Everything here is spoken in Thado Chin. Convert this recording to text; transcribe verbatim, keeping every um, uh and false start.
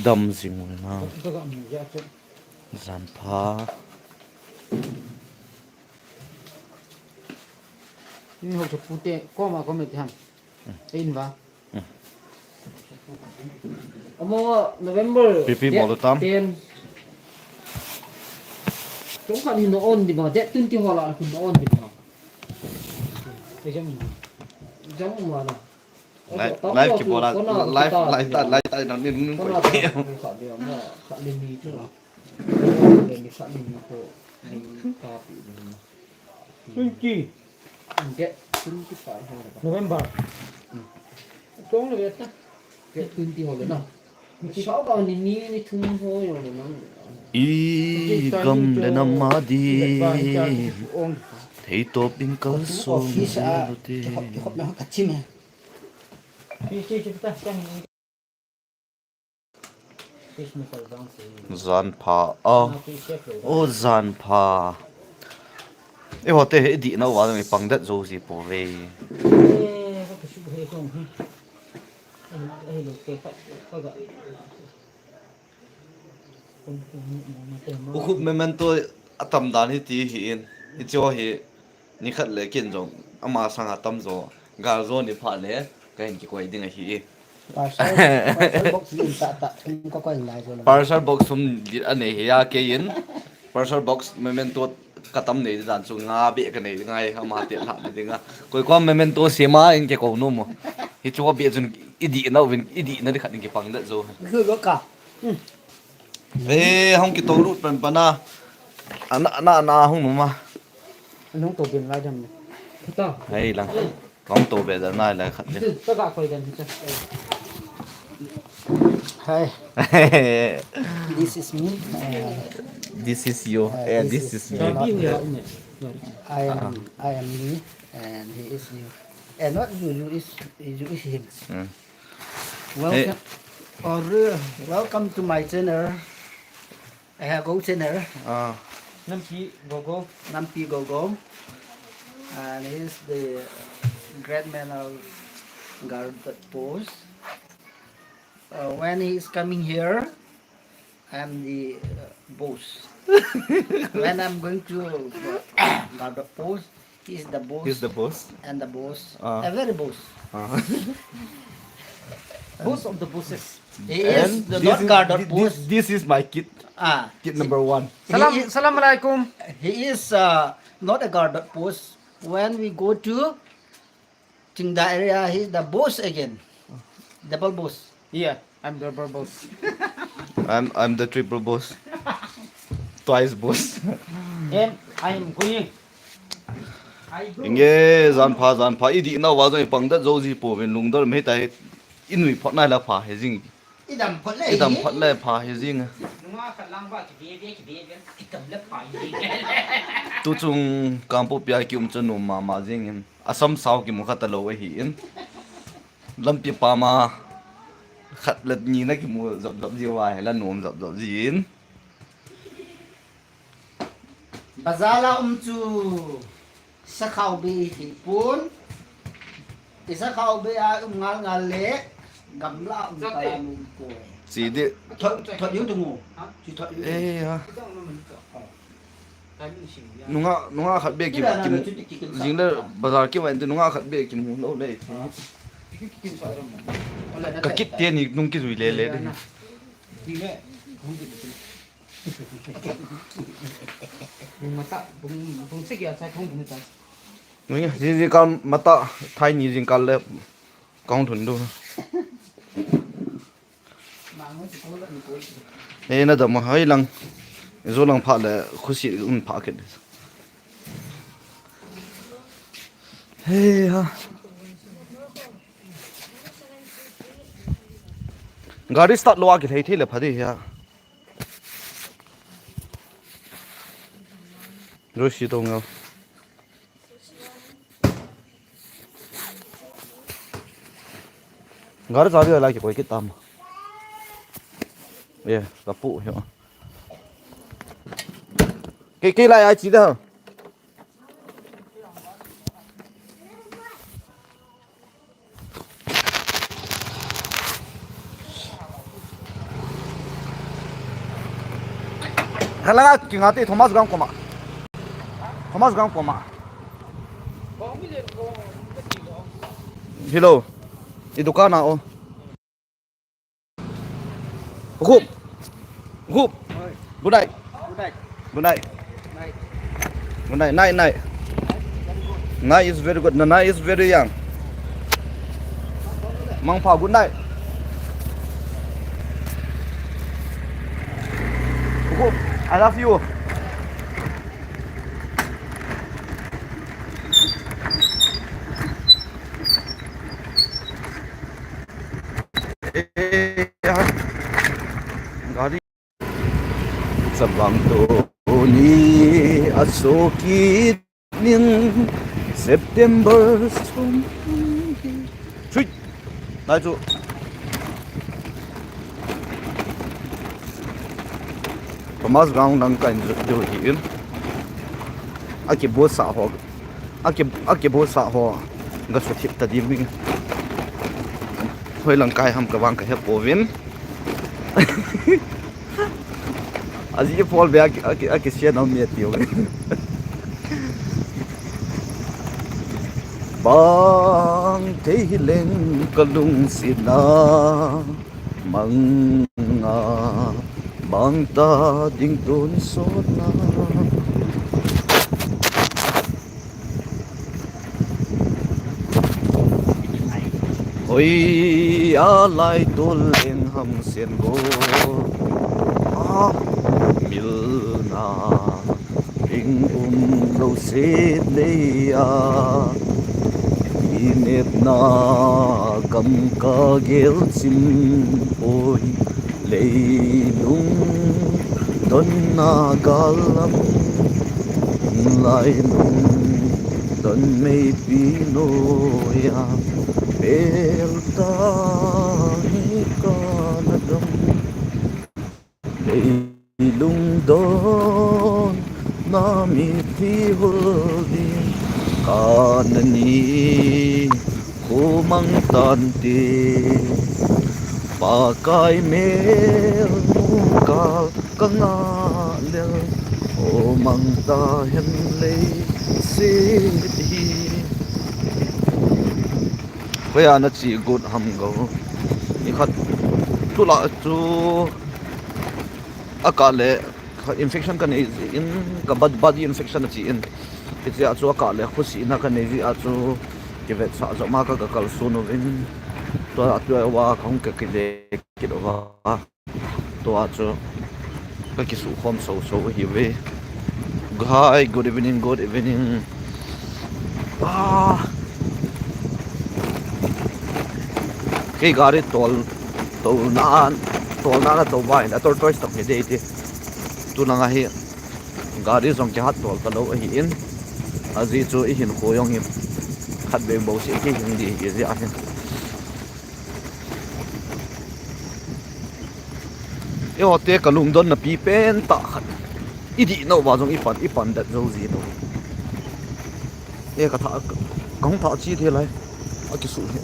Dam jing na. Jan pha. Ni ho chu pute, koma koma ti ham. Ei in va. Amo November. Pipi date mo lo tam. Ten. Chong khat hin na on di ma, date twenty ho la hin na on di ma. Ei jam. Jam ma na. Live, live ki bola, live, live ta, live ta, nang ni nung ko. Khat dia ma, khat le ni chu. Le ni khat le ni ko. Ni ta pi ni. Twenty. Date twenty five ho la. November. Chong le ta. Date twenty ho le na. Sao ka ni ni ni thum ho yo le na. I gam le na ma di. Thei to pin kal so office a lo te. Ki hop, ki hop na ka chim he. Jan pha, o, o jan pha. Eiho te hi i dih nau va, i pang det jo ji poi ve. Ukhup memento a tam dan hi ti hi in. Hiche hi. Ni khat le kin jong, ama sanga tam jo, gal jo ni phat le, kahin kikoi ding ahi. Parcel, parcel box lim tah tah, thum kakoi lai jo. Parcel box thum lim anei hi a kei in. Parcel box memento katam nei dan chu nga beh kanei ding ahi, ama te lhah ding a. Koi kom memento sem a in kikou nom mo. Hichu beh chun i dih nau vin, i dih na di khat in kipang det jo. Lu lo ka. Hmm. Eh, hung kitolut pan pan a. Ana, ana, ana hung numa. Hung to ben lai dam ne. Hita. Hai lang. Hung to be dan lai lai khat le. Ka ga koi dan hita. Hi. This is me. Uh, this is you. Uh, eh, this, this is, is me. Not me. I am, I am me, and he is you. And not you, you is, you is him. Hmm. Welcome, or, uh, welcome to my channel, uh, Go channel. Ah. Nampi Gogo. Nampi Gogo. And he's the great man of Garda Post. Uh, when he is coming here, I'm the, uh, boss. When I'm going to, uh, Garda Post, he is the boss. He's the boss. And the boss. Ah. A very boss. Ah. Boss of the bosses. He is the, not Garda Post. This, this is my kid. Ah. Kid number one. Salam, salam alaikum. He is, uh, not a Garda Post. When we go to Chingda area, he's the boss again. Double boss. Yeah, I'm double boss. I'm, I'm the triple boss. Twice boss. And I am going. Inge, jan pha, jan pha, i dih nau va jong i pang det jo ji poi vin lungdon mei tai, i nui phot nai la pha he jing. I dam phot le, i dam phot le pha hi jing. Nunga khat lang ba ki be be ki be be ki dam le pha hi jing. Tu chung Kangpokpi a ki um chu nom mama jing in. Assam sao ki mu kha talou ahi in. Lampi pam a khat le ni na ki mu jop jop ji uva hi la nom jop jop ji in. Bazar la um chu sakhao be hi pon. I sakhao be a um ngal ngal le gamla um ta um ko. Si di. Thot, thot yu tu mu. Si thot yu. Eh, ha. Nunga, nunga khat be ki, ki, jing le bazar ki van tu nunga khat be ki mu lou le. Ka kit te ni nung ki jui le le. Bung matah, bung, bung sagi a chai thong bung ta. Nui, jing, jingkah matah, thai ni jingkah le, kong thun du. Eh, na dam a, hai lang. Zo lang pha le, khusi un pha kit. Hei ha. Gari start lou a kilhei thei le pha di hi a. Josi to ngau. Gari chabi lai kikoi kit tam. Ye, ka pu hi. Kei, kei lai ai chi da. Thalanga kingate Thomas Gang koma. Thomas Gang koma. Hello. I dukan a o. Hukum. Hukum. Good night. Good night. Good night. Night. Good night. Night, night. Night is very good. The night is very young. Mangpha, good night. Hukum. I love you. Gari. Chavang tuni asoki nin September sum. Sweet. Nai chu. Thomas Gang lang kahin jot diu ahin. Akibol sa ho. Aki, akibol sa ho. Ga suthip ta dim ni. Hoi lang kai ham ka vang ka hepouvin. Aji pol be aki, aki, aki sia nam ni tiu. Bang thei hileng ka lungsetna manga bang ta ding tonsot na. Hoi a lai tol leng ham sen go a milna. Ring um lo set lei a, kinepna gam ka gel chim poi, leilung donna gal lam, lailung don meipi noia, pel ta hi ka na dong. Leilung donna mithi hol ding ka na ni, khu mang tante. Pakai mel mu kal ka ngah lel, khu mang ta hen lei se hi. Hoiya na chi got ham go. Nikhat tula chu akah le infection ka nei jeh in, ka bod-, body infection achi in. Hichea chu akah le khosihna ka nei jeh a chu kivetsah jom a ka, ka kalson uvin. Tua, tua uva kahung ka kile kit uva. Tua chu ka kisukhom soso ahiuve. Hi, good evening, good evening. Ah. Kei gari tol, tolna, tolna na tol vai, a tortoise tah hi dei ti. Tulanga hi gari jong kihat tol talou ahin. Ajeh chu i hinkho jong hi khatvei bou seh kihin ding ahi jeh ahi. Eiho te ka lungdonna pi pen tah khat. I dih nau va jong i pan, i pan dat jou ji nau. E ka tha, ka hung tha chi thei lai. A kisu hi.